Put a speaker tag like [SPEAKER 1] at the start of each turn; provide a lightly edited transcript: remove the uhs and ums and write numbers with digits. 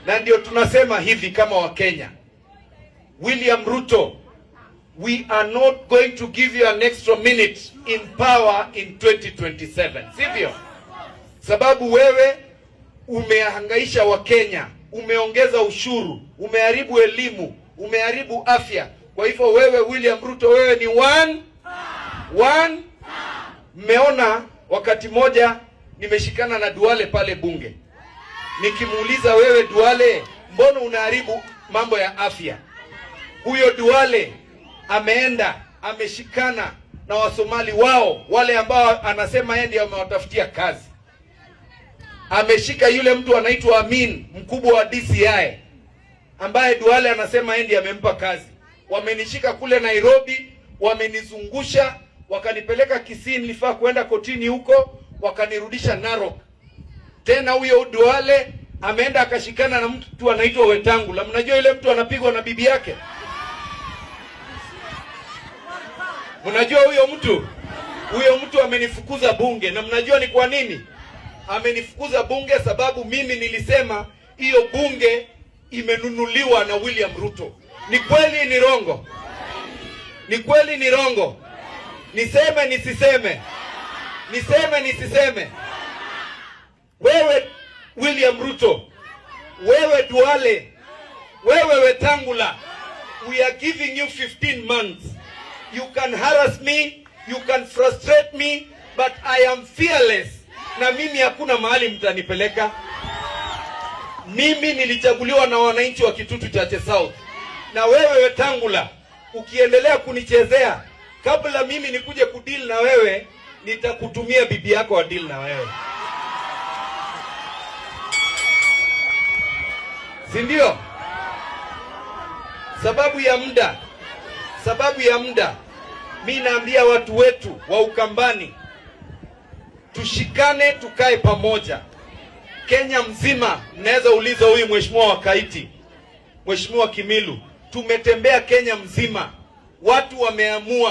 [SPEAKER 1] Na ndio tunasema hivi kama Wakenya, William Ruto, we are not going to give you an extra minute in power in 2027, sivyo? Sababu wewe umehangaisha Wakenya, umeongeza ushuru, umeharibu elimu, umeharibu afya. Kwa hivyo wewe William Ruto, wewe ni one one. Mmeona wakati moja nimeshikana na Duale pale Bunge, nikimuuliza wewe Duale, mbona unaharibu mambo ya afya? Huyo Duale ameenda ameshikana na Wasomali wao wale ambao anasema yeye ndiye amewatafutia kazi. Ameshika yule mtu anaitwa Amin, mkubwa wa DCI, ambaye Duale anasema yeye ndiye amempa kazi. Wamenishika kule Nairobi, wamenizungusha, wakanipeleka Kisii, nilifaa kuenda kotini huko, wakanirudisha Narok. Tena huyo Duale ameenda akashikana na mtu anaitwa Wetangula. Mnajua yule mtu anapigwa na bibi yake? Mnajua huyo mtu? Huyo mtu amenifukuza Bunge, na mnajua ni kwa nini amenifukuza Bunge? Sababu mimi nilisema hiyo Bunge imenunuliwa na William Ruto. Ni kweli ni rongo? Ni kweli ni rongo? Niseme nisiseme? Niseme nisiseme? Wewe William Ruto, wewe Duale, wewe Wetangula, we are giving you 15 months. You can harass me, you can frustrate me, but I am fearless. Na mimi hakuna mahali mtanipeleka. Mimi nilichaguliwa na wananchi wa Kitutu Chache South. Na wewe Wetangula, ukiendelea kunichezea, kabla mimi nikuje kudeal na wewe, nitakutumia bibi yako wa deal na wewe, si ndio? Sababu ya muda, sababu ya muda, mi naambia watu wetu wa Ukambani tushikane, tukae pamoja. Kenya mzima, mnaweza uliza huyu mheshimiwa wa Kaiti, Mheshimiwa Kimilu, tumetembea Kenya mzima, watu wameamua.